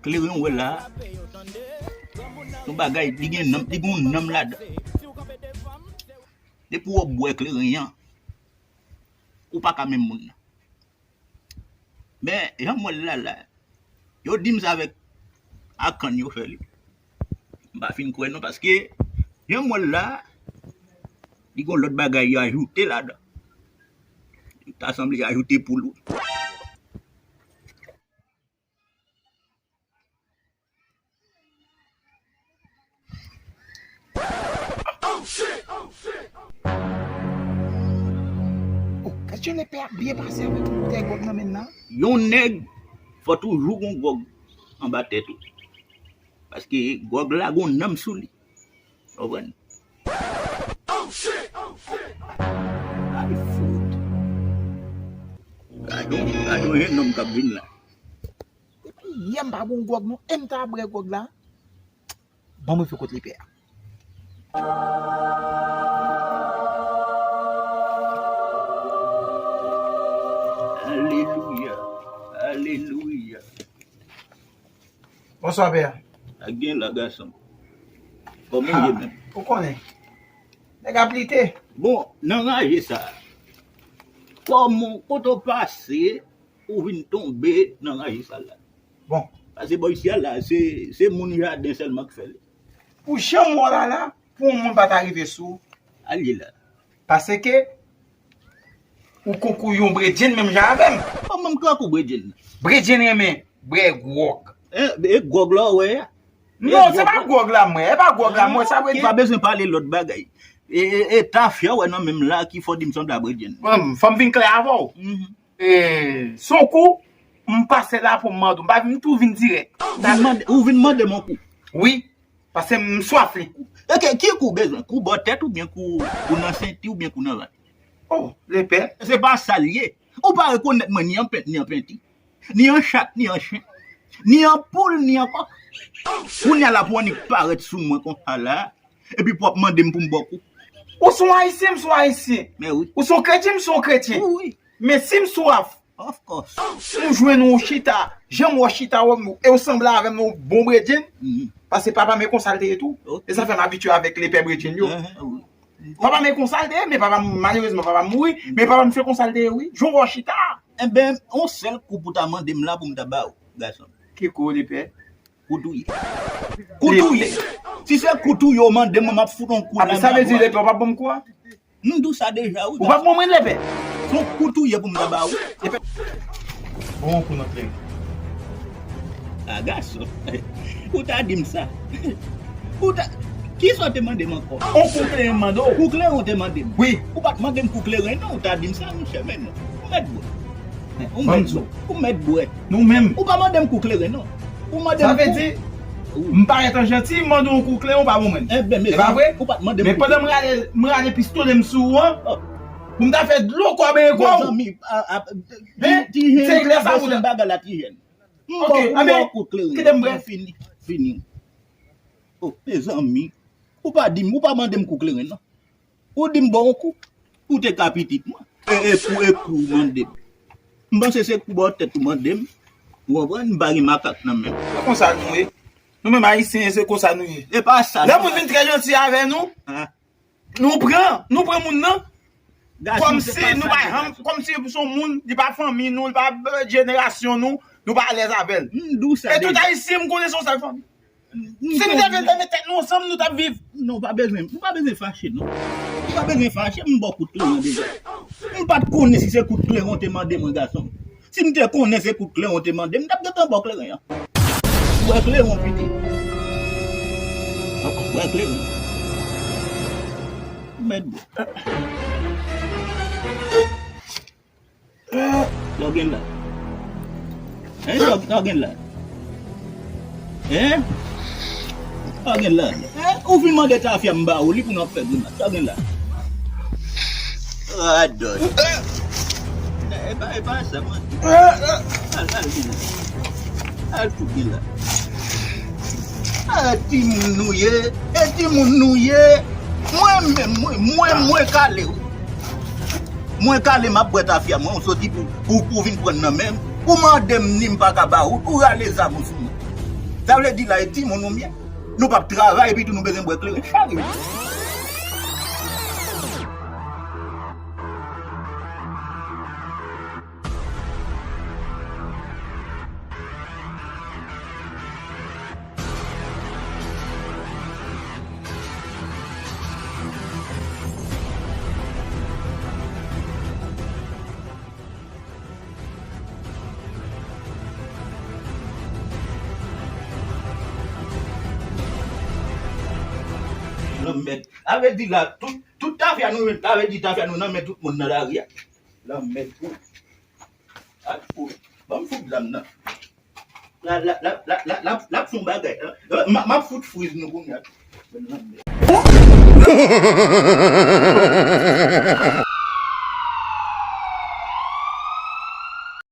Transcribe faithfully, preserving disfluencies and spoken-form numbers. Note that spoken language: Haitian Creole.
Kleren w wè la, yon bagay, li gen nanm, li gen yon nanm ladan. Depi w bwè kleren an, ou pa ka menm moun nan. Men, jan m wè l la, la, yo di m sa avèk ak kann yo fè li. M pa fin kwè non, paske jan m wè l la, li gon lòt bagay yo ajoute ladan. Li ta sanble ajoute poul wi. Oh, gad jan lepè ap byen pase avèk yon boutèy gwòg nan men l la. Yon nèg, fò toujou gon gwòg anba tèt ou. Paske gwòg la gon nanm sou li. Konprann? Ay, fout. Gad yon, gad yon jennonm k ap vin la. Depi yè m pa gon gwòg non, e m ta bwè gwòg la. Ban m rive kot lepè a. Alelouya. Alelouya. Bonswa, pè. Ak gen la, gason. Kòman w ye menm? Ou konnen. Nèg ap lite. Bon, nan raje sa, kòman, kote w pase, ou vin tonbe nan raje sa la? Bon. Pase bò isi a la, se, se moun jaden sèlman k fè l. Pou jan m wè w la la, pou yon moun pa ta rive sou ou. Al ye la. Paske ou konkou yon bredjenn menm jan avè m. Kòman m ka konkou bredjenn? Bredjenn renmen bwè gwòg. E, e gwòg la w wè a? Non, se pa gwòg la m wè. E pa gwòg la m wè, sa vle di. Ou pa bezwen pale lòt bagay. E, e, e tafya w wè nan men m la ki fè w di m sanble a bredjenn. Bon, fò m vin klè avè w. Mhm. E, se yon kou, m pase la pou m mande w. M pa vin tou vin dirèk. Ou vin mande, ou vin mande m yon kou? Wi, paske m swaf li. Ok, ki kou w bezwen? Kou bò tèt oubyen kou, kou nan senti oubyen kou nan vant? Oh, lepè. Se pa sa l ye. Ou pa rekonèt mwen ni an pent, ni an penti. Ni an chat, ni an chen. Ni an poul, ni an kòk. Kounye a la pou w annik parèt sou mwen konsa la. Epi pou w ap mande m pou m ba w kou. Ou se yon ayisyen, m se yon ayisyen. Men wi. Ou se yon kretyen, m se yon kretyen. Wi, wi. Men si m swaf, of course, m jwenn ou chita, jan m wè w chita, wè m, e w sanble avè m, yon bon bredjenn. Mhm. Paske papa m e konsa l te ye tou. Ok. E sa fè m abitye avèk lepè bredjenn yo. Mhm, wi. Papa m e konsa l te ye, men papa m, malerezman, papa m mouri, men papa m se konsa l te ye, wi. Jan w wè w chita. Enben, yon sèl kou pou w ta mande m la pou m ta ba w, gason. Ki kou, lepè? Kou touye. Kou touye. Si se kou touye w mande m, m ap fout yon kou la. Sa vle di lepè w p ap ban m kou a? M di w sa deja, wi. Ou p ap ban mwen lepè? Se yon kou touye pou m ta ba ou. Lepè. Bon, kou nan kleren. A, gason. Ou ta di m sa. Ou ta, kisa w te mande m ankò? On kou kleren m mande w. Kou kleren w te mande m. Wi. Ou pa t mande m kou kleren non, ou ta di m sa, monchè, men non. Ou mèt bwè. Ou mèt bwè. Ou mèt bwè. Nou menm. Ou pa mande m kou kleren non. Ou mande m kou. Sa vle di, m parèt an janti, m mande w kou kleren, ou pa ban mwen. Enben, e pa vre? Ou pa t mande m kou kleren. Men pandan m rale, m rale pistole m sou ou an, pou m ta fè dlo kò benyen kò w. Mezanmi, a, a, ti, ti jèn, se lè sa ou lè bagay la ti jèn. M ba w, m ba w kou kleren. Kite m bwè. Fini, fini. Oh, mezanmi. Ou pa di m, ou pa mande m kou kleren non. Ou di m ba w kou. Ou te ka pitit mwen. E, e kou, e kou ou mande m. M panse se kou bò tèt ou mande m. Ou konprann? M pa gen makak nan men m. Se konsa nou ye. Nou menm ayisyen, se konsa nou ye. E pa sa. Lè moun vin trè janti avè nou, nou pran, nou pran moun nan. Kòmsi nou pa janm, kòmsi se yon moun, li pa fanmi nou, li pa, euh, jenerasyon nou, nou pa alèz avè l. M di w sa deja. E tout ayisyen m konnen se yon sèl fanmi. Si nou te vle te met tèt nou ansanm, nou t ap viv. Non, ou pa bezwen, ou pa bezwen fache non. Ou pa bezwen fache, m ba w kout kleren deja. M pa t konnen si se kout kleren w te mande mwen, gason m. Si m te konnen se kout kleren w te mande m, m t ap gentan ba w kleren an. Bwè kleren w fini. Bwè kleren. Mèt bwè. Sa w gen la? Hein, sa w gen la? Hein? Sa w gen la? Hein? Ou vin mande tafya m ba ou li pou n ap fè grimas. Sa w gen la? Radòt. E pa, e pa sa, man. Al, al vin la. Al tou gen la. A, timoun nou ye. E timoun nou ye. Mwen menm, mwen, mwen, mwen kale, wi. Mwen kale, m ap bwè tafya, mwen, ou soti pou, pou, pou vin pran nan men m. Ou mande m ni m pa ka ba ou, ou rale zam ou sou mwen. Sa vle di la, e timoun ou m ye. Nou p ap travay, epi tou nou bezwen bwè kleren. Chak jou. Lanmèd. Sa vle di la, tout, tout tafya nou, sa vle di tafya nou nan men tout moun nan lari a. Lanmèd pou. Ak pou. Ban m fout zam nan. La, la, la, la, la, la, la, la, fè yon bagay. M, m ap fout friz nou kounye a. Lanmèd.